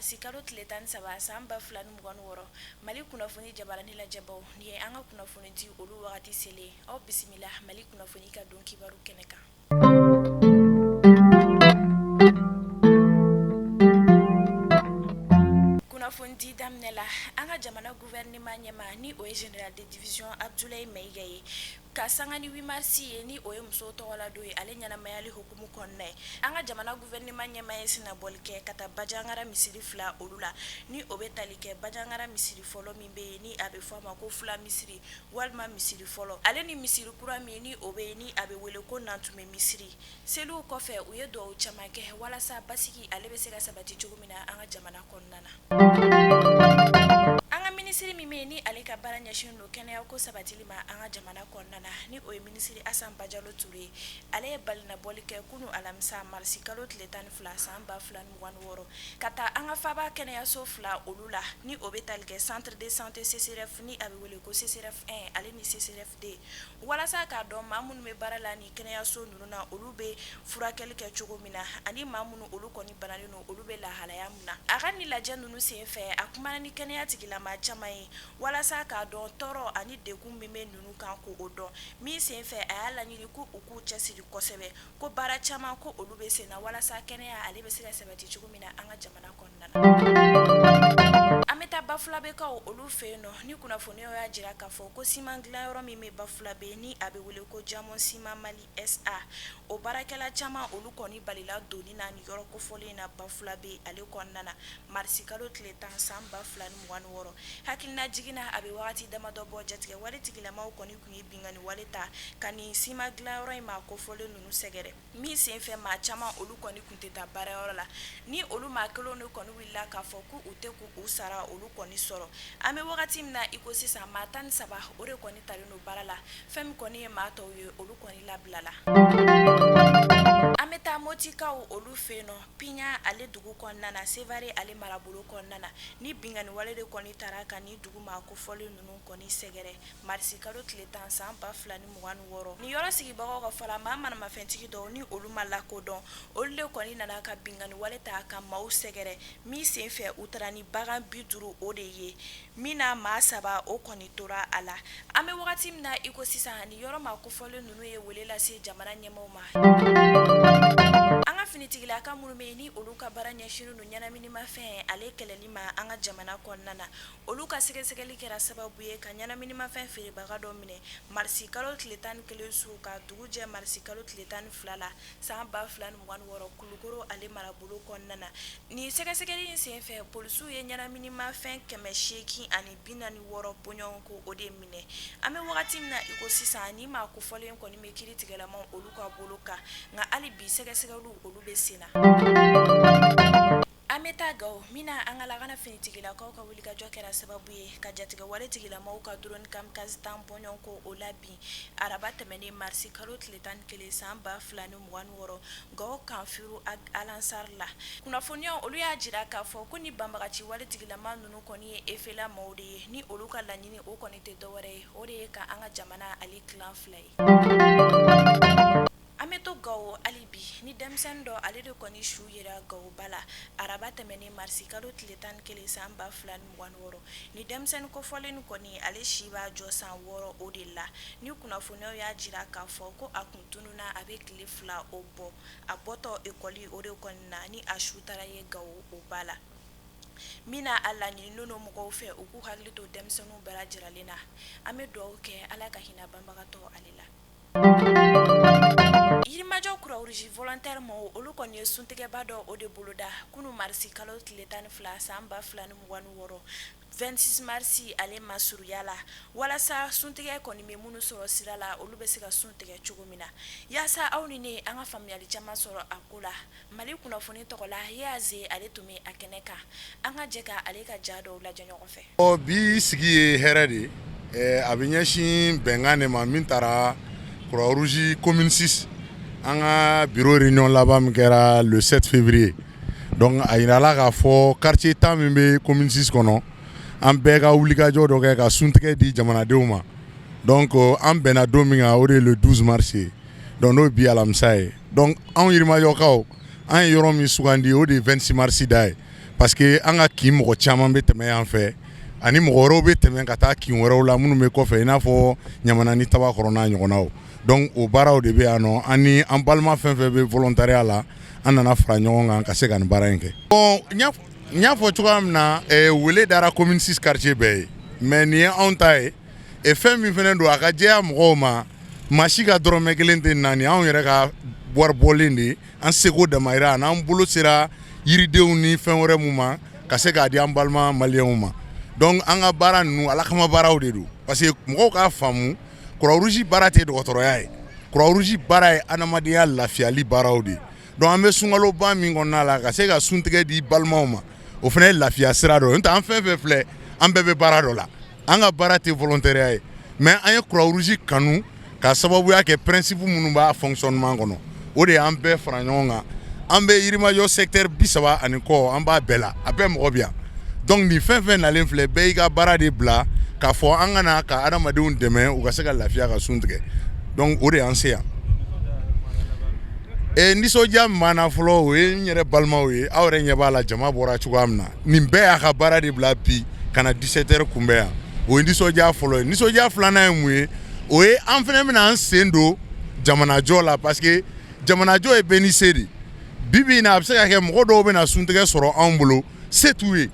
Marisi kalo tile 13 san 2026, Mali kunnafoni jabarani lajɛbaw, nin ye an ka kunnafoni di olu wagati selen. Aw bisimila Mali kunnafoni ka don kibaru kɛnɛ kan. Kunnafoni di daminɛ la, an ka jamana gouvernement ɲɛmaa ni o ye général de division Abdoulaye Maïga ye, ka sanga ni 8 mars ye, ni o ye musow tɔgɔla don ye, ale ɲɛnamayali hukumu kɔnɔna ye, an ka jamana gouvernement ɲɛmaa ye sennabɔli kɛ ka taa Bandiagara misiri fila olu la, ni o bɛ tali kɛ Bandiagara misiri fɔlɔ min bɛ yen ni a bɛ fɔ a ma ko Fula misiri walima misiri fɔlɔ, ale ni misiri kura min ni o bɛ yen ni a bɛ wele ko Nantumɛ misiri. Seliw kɔfɛ, u ye dugawu caman kɛ walasa basigi ale bɛ se ka sabati cogo min na an ka jamana kɔnɔna na. An ka minisiri min bɛ yen ni ale ka baara ɲɛsinnen don kɛnɛya ko sabatili ma an ka jamana kɔnɔna na, ni o ye minisiri Asan Bajalo Ture ye, ale ye balinabɔli kɛ kunun alamisa marisi kalo tile 12 san 2026 ka taa an ka faaba kɛnɛyaso fila olu la, ni o bɛ tali kɛ centre de santé CSRéf ni a bɛ wele ko CSRéf 1 ale ni CSRéf 2, walasa k'a dɔn maa minnu bɛ baara la ni kɛnɛyaso ninnu na, olu bɛ furakɛli kɛ cogo min na, ani maa minnu olu kɔni bananen don, olu bɛ lahalaya min na. A ka nin lajɛ ninnu senfɛ, a kumana ni kɛnɛya tigilamaa caman ye walasa k'a dɔn tɔɔrɔ ani degun min bɛ ninnu kan, k'o dɔn. Min senfɛ, a y'a laɲini ko u k'u cɛsiri kosɛbɛ, ko baara caman ko olu bɛ sen na walasa kɛnɛya ale bɛ se ka sabati cogo min na an ka jamana kɔnɔna na. An bɛ taa Bafulabɛkaw olu fɛ yen nɔ, ni kunnafoniyaw y'a jira k'a fɔ ko siman dilanyɔrɔ min bɛ Bafulabɛ ni a bɛ wele ko Diamond Ciment Mali SA, o baarakɛla caman olu kɔni balila donni na nin yɔrɔ kofɔlen in na Bafulabɛ ale kɔnɔna na marisi kalo tile 10 san 2026. Hakilinajigin na, a bɛ wagati damadɔ bɔ, jatigɛwale tigilamaw kɔni tun ye binkanni wale ta ka nin siman dilanyɔrɔ in maa kofɔlen ninnu sɛgɛrɛ, min senfɛ maa caman olu kɔni tun tɛ taa baarayɔrɔ la. Ni olu maa kelenw de kɔni wulila k'a fɔ k'u tɛ k'u sara olu kɔni sɔrɔ. An bɛ wagati min na i ko sisan, maa 13 o de kɔni talen don baara la. Fɛn min kɔni ye maa tɔw ye, olu kɔni labilala. An bɛ taa Motikaw olu fɛ yen nɔ, Piɲa ale dugu kɔnɔna na, Sevare ale marabolo kɔnɔna na, ni binkanni wale de kɔni taara ka nin dugu maa kofɔlen ninnu kɔni sɛgɛrɛ marisi kalo tile 10 san 2026. Nin yɔrɔ sigibagaw ka fɔ la, maa manamafɛntigi dɔw ni olu ma lakodɔn, olu de kɔni nana ka binkanni wale ta ka maaw sɛgɛrɛ, min senfɛ u taara ni bagan 50 o de ye, min na maa saba o kɔni tora a la. An bɛ wagati min na i ko sisan, nin yɔrɔ maa kofɔlen ninnu ye wele lase jamana ɲɛmaaw ma. An ka finitigilaka minnu bɛ yen ni olu ka baara ɲɛsinnen don ɲɛnaminimafɛn ale kɛlɛli ma an ka jamana kɔnɔna na, olu ka sɛgɛsɛgɛli kɛra sababu ye ka ɲɛnaminimafɛn feerebaga dɔ minɛ marisi kalo tile 11 su ka dugu jɛ marisi kalo tile 12 la san 2026 Kulukoro ale marabolo kɔnɔna na. Nin sɛgɛsɛgɛli in senfɛ, polisiw ye ɲɛnaminimafɛn 846 bɔɲɔgɔnko o de minɛ. An bɛ wagati min na i ko sisan, nin maa kofɔlen kɔni bɛ kiiritigɛlamaw olu ka bolo kan, nka hali bi sɛgɛsɛgɛliw olu bɛ sen na. An bɛ taa Gawo, min na an ka lakana finitigilakaw ka wulikajɔ kɛra sababu ye ka jatigɛwale tigilamaw ka drone kamikaze 10 bɔɲɔgɔnko o labin araba tɛmɛnen marisi kalo tile 11 san 2026 Gawo camp Firou Ag Alansar la. Kunnafoniyaw olu y'a jira k'a fɔ ko ni banbagaci wale tigilama ninnu kɔni ye EFLA maaw de ye, ni olu ka laɲini o kɔni tɛ dɔwɛrɛ ye, o de ye ka an ka jamana ale tilan fila ye. An bɛ to Gawo hali bi, ni denmisɛnnin dɔ ale de kɔni su yera Gawoba la araba tɛmɛnen marisi kalo tile 11 san 2026. Ni denmisɛnnin kofɔlen kɔni ale si b'a jɔ san 6 o de la, ni kunnafoniyaw y'a jira k'a fɔ ko a kun tununna a bɛ tile 2 o bɔ, a bɔtɔ ekɔli o de kɔni na ni a su taara ye Gawo o ba la. Min na a laɲininen don mɔgɔw fɛ u k'u hakili to denmisɛnninw bɛɛ lajɛlen na. An bɛ dugawu kɛ Ala ka hinɛ banbagatɔ ale la. Yirimajɔ Croix-Rouge volontaire mɔgɔw olu kɔni ye suntigɛba dɔ o de boloda kunun marisi kalo tile 12 san 2026 26 marisi ale masurunya la walasa suntigɛ kɔni bɛ minnu sɔrɔ sira la olu bɛ se ka sun tigɛ cogo min na yaasa aw ni ne an ka faamuyali caman sɔrɔ a ko la. Mali kunnafoni tɔgɔ la Yaze ale tun bɛ a kɛnɛ kan, an ka jɛ ka ale ka ja dɔw lajɛ ɲɔgɔn fɛ. Ɔ bi sigi ye hɛrɛ de ye, a bɛ ɲɛsin bɛnkan de ma min taara Croix-Rouge commune 6 an ka bureau réunion laban min kɛra le 7 février donc a jirala k'a fɔ quartier 10 min bɛ commune 6 kɔnɔ an bɛɛ ka wulikajɔ dɔ kɛ ka suntigɛ di jamanadenw ma donc an bɛnna don min kan o de ye le 12 mars ye donc n'o ye bi alamisa ye. Donc anw Yirimajɔkaw an ye yɔrɔ min sugandi o de ye 26 mars da ye. parce que an ka kin mɔgɔ caman bɛ tɛmɛ yan fɛ, ani mɔgɔ wɛrɛw bɛ tɛmɛ ka taa kin wɛrɛw la minnu bɛ kɔfɛ, i n'a fɔ Ɲamana ni Tabakɔrɔ n'a ɲɔgɔnnaw. Donc o baaraw de bɛ yan nɔ. An ni an balima fɛn fɛn bɛ volontariat la, an nana fara ɲɔgɔn kan ka se ka nin baara in kɛ. Bon, n y'a fɔ cogoya min na, wele dara commune 6 quartier bɛɛ ye, mais nin ye anw ta ye. Fɛn min fana don, a ka jɛya mɔgɔw ma, maa si ka dɔrɔmɛ kelen tɛ na ni anw yɛrɛ ka wari bɔlen de ye. An seko damayira ani an bolo sera yiridenw ni fɛn wɛrɛ mun ma ka se k'a di an balima maliyɛnw ma. Donc an ka baara ninnu, ala kama baaraw de don, parce que mɔgɔw k'a faamu, Croix-Rouge baara tɛ dɔgɔtɔrɔya ye, Croix-Rouge baara ye adamadenya lafiyali baaraw de ye. Donc an bɛ sunkaloba min kɔnɔna la, ka se ka suntigɛ di balimaw ma, o fana ye lafiya sira dɔ ye. N'o tɛ, an fɛn fɛn filɛ, an bɛɛ bɛ baara dɔ la. An ka baara tɛ volontariat ye, mais an ye Croix-Rouge kanu ka sababuya kɛ principe minnu b'a fonctionnement kɔnɔ, o de y'an bɛɛ fara ɲɔgɔn kan. An bɛ Yirimajɔ secteur 30 ani kɔ, an b'a bɛɛ la, a bɛɛ mɔgɔ bɛ yan. Donc nin fɛn fɛn nalen filɛ, bɛɛ y'i ka baara de bila k'a fɔ an ka na ka adamadenw dɛmɛ u ka se ka lafiya ka sun tigɛ. Donc o de y'an se yan. Nisɔndiya min b'an na fɔlɔ, o ye n yɛrɛ balimaw ye. Aw yɛrɛ ɲɛ b'a la, jama bɔra cogoya min na, nin bɛɛ y'a ka baara de bila bi ka na 17 heures kunbɛn yan. O ye nisɔndiya fɔlɔ ye. Nisɔndiya filanan ye mun ye? O ye an fana bɛna an sen don jamanajɔ la, parce que jamanajɔ ye bɛɛ ni se de. Bi bi in na, a bɛ se ka kɛ mɔgɔ dɔw bɛna suntigɛ sɔrɔ anw bolo, se t'u ye.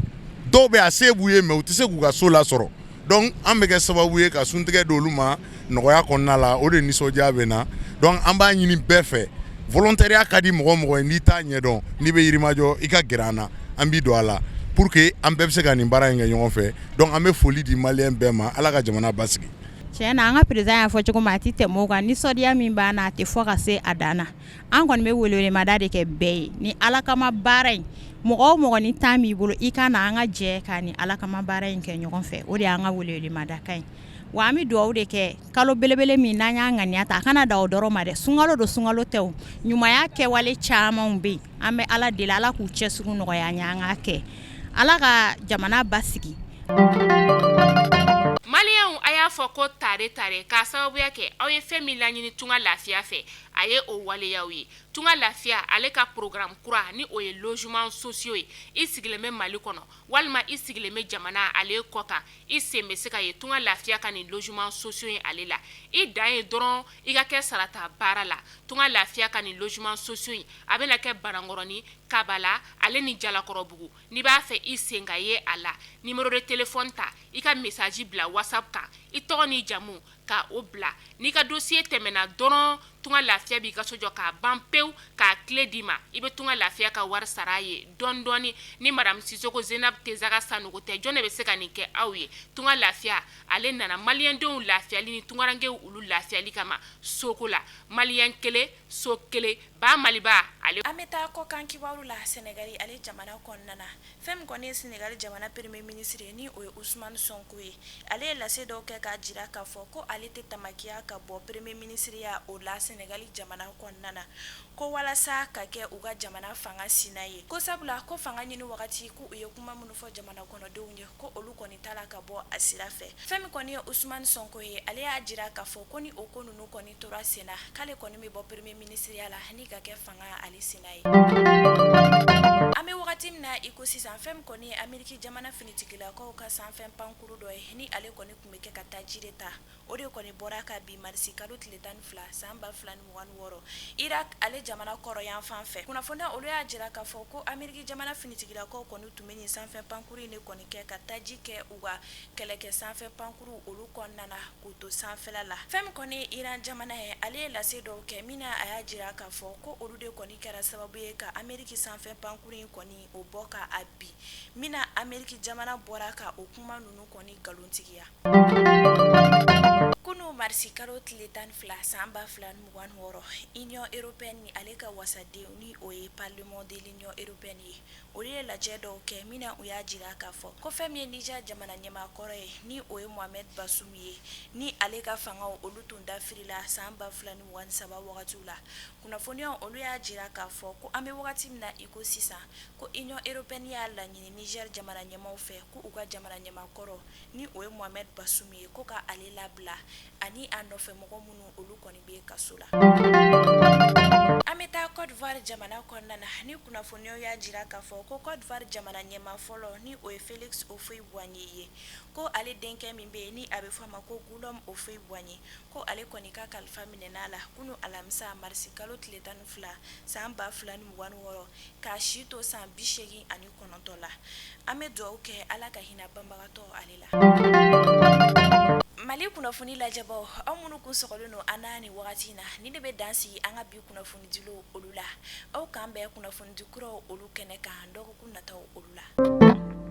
Dɔw bɛ a se b'u ye, mais u tɛ se k'u ka so lasɔrɔ. Donc an bɛ kɛ sababu ye ka suntigɛ d'olu ma nɔgɔya kɔnɔna la. O de nisɔndiya bɛ na. Donc an b'a ɲini bɛɛ fɛ, volontariat ka di mɔgɔ mɔgɔ ye, n'i t'a ɲɛdɔn, n'i bɛ Yirimajɔ, i ka gɛrɛ an na, an b'i don a la pour que an bɛɛ bɛ se ka nin baara in kɛ ɲɔgɔn fɛ. Donc an bɛ foli di maliyɛn bɛɛ ma. Ala ka jamana basigi. Tiɲɛ na, an ka président y'a fɔ cogo min, a tɛ tɛmɛ o kan. Nisɔndiya min b'an na, a tɛ fɔ ka se a dan na. An kɔni bɛ welewelemada de kɛ bɛɛ ye ni ala kama baara in. Mɔgɔ o mɔgɔ ni temps b'i bolo, i ka na, an ka jɛ ka ni ala kama baara in kɛ ɲɔgɔn fɛ. O de y'an ka welewelemada kan ye. Wa an bɛ dugawu de kɛ, kalo belebele min n'an y'a ŋaniya ta, a kana da o dɔrɔn ma dɛ. Sunkalo don, sunkalo tɛ, o ɲumanya kɛwale camanw bɛ yen. An bɛ ala deli, ala k'u cɛsiri nɔgɔya an ye, an k'a kɛ. Ala ka jamana basigi. Maliyɛnw, a y'a fɔ ko tare tare, k'a sababuya kɛ aw ye fɛn min laɲini Tunga Lafiya fɛ, a ye o waleyaw ye. Tunga Lafiya, ale ka programme kura ni o ye logement sociaux ye. I sigilen bɛ Mali kɔnɔ walima i sigilen bɛ jamana ale kɔ kan, i sen bɛ se ka ye Tunga Lafiya ka nin logement sociaux ye ale la. I dan ye dɔrɔn i ka kɛ sarata baara la. Tunga Lafiya ka nin logement sociaux in, a bɛna kɛ Banankɔrɔni, Kabala ale ni Jalakɔrɔbugu. N'i b'a fɛ i sen ka ye a la, numéro de téléphone ta, i ka message bila WhatsApp kan, i tɔgɔ ni jamu ka o bila. N'i ka dossier tɛmɛna dɔrɔn, Tunga Lafiya b'i ka so jɔ k'a ban pewu, k'a clé d'i ma. I bɛ Tunga Lafiya ka wari sara a ye dɔɔni dɔɔni. Ni madame Sisoko Zenab Tezaga Sanogo tɛ, jɔn de bɛ se ka nin kɛ aw ye? Tunga Lafiya, ale nana maliyɛndenw lafiyali ni tungarankew olu lafiyali kama soko la. Maliyɛn kelen, so kelen, ba Maliba ale. An bɛ taa kɔkan kibaru la. Senegali ale jamana kɔnɔna na, fɛn min kɔni ye Senegali jamana premier ministre ye, ni o ye Ousmane Sonko ye, ale ye lase dɔw kɛ k'a jira k'a fɔ ko ale tɛ tamakiya ka bɔ premier ministre ya o la Senegali jamana kɔnɔna na, ko walasa ka kɛ u ka jamana fanga sina ye, ko sabula ko fanga ɲini wagati, ko u ye kuma minnu fɔ jamana kɔnɔdenw ye, ko olu kɔni t'a la ka bɔ a sira fɛ. Fɛn min kɔni ye Ousmane Sonko ye, ale y'a jira k'a fɔ ko ni o ko ninnu kɔni tora sen na, k'ale kɔni bɛ bɔ premier ministre ya la ni ka kɛ fanga ale sina ye. An bɛ wagati min na i ko sisan, fɛn min kɔni ye Ameriki jamana finitigilakaw ka sanfɛ pankuru dɔ ye, ni ale kɔni tun bɛ kɛ ka taji de ta, o de kɔni bɔra ka bin marisi kalo tile 12 san 2026, Irak ale jamana kɔrɔn yan fan fɛ. Kunnafoniya olu y'a jira k'a fɔ ko Ameriki jamana finitigilakaw kɔni tun bɛ nin sanfɛ pankuru in de kɔni kɛ ka taji kɛ u ka kɛlɛkɛ sanfɛ pankuru olu kɔnɔna na k'u to sanfɛla la. Fɛn min kɔni ye Iran jamana ye, ale ye lase dɔw kɛ min na a y'a jira k'a fɔ ko olu de kɔni kɛra sababu ye ka Ameriki sanfɛ pankuru in kɔni o bɔ ka a bin, min na Ameriki jamana bɔra ka o kuma ninnu kɔni nkalontigiya. Kunun marisi kalo tile 12 san 2026, Union européenne ni ale ka wasadenw, ni o ye Parlement de l'Union européenne ye, olu ye lajɛ dɔw kɛ min na u y'a jira k'a fɔ ko fɛn min ye Niger jamana ɲɛmaa kɔrɔ ye, ni o ye Mohamed Bazoum ye, ni ale ka fangaw olu tun dafirila san 2023 wagatiw la. Kunnafoniyaw olu y'a jira k'a fɔ ko an bɛ wagati min na i ko sisan, ko Union européenne y'a laɲini Niger jamana ɲɛmaaw fɛ ko u ka jamana ɲɛmaa kɔrɔ, ni o ye Mohamed Bazoum ye, ko ka ale labila ani a nɔfɛ mɔgɔ minnu olu kɔni bɛ kaso la. An An bɛ taa Côte d'Ivoire jamana kɔnɔna na, ni kunnafoniyaw y'a jira k'a fɔ ko Côte d'Ivoire jamana ɲɛmaa fɔlɔ, ni o ye Félix Houphouët-Boigny ye, ko ale denkɛ min bɛ yen, ni a bɛ fɔ a ma ko Guillaume Houphouët-Boigny, ko ale kɔni ka kalifa minɛna a la kunun alamisa marisi kalo tile 12 san 2026, k'a si to san 89 la. An bɛ dugawu kɛ Ala ka hinɛ banbagatɔ ale la. Mali kunnafoni lajɛbaw, aw minnu kun sɔgɔlen don an na nin wagati in na, ni de bɛ dan sigi an ka bi kunnafonidilaw olu la. Aw k'an bɛn kunnafonidi kuraw olu kɛnɛ kan dɔgɔkun nataw olu la.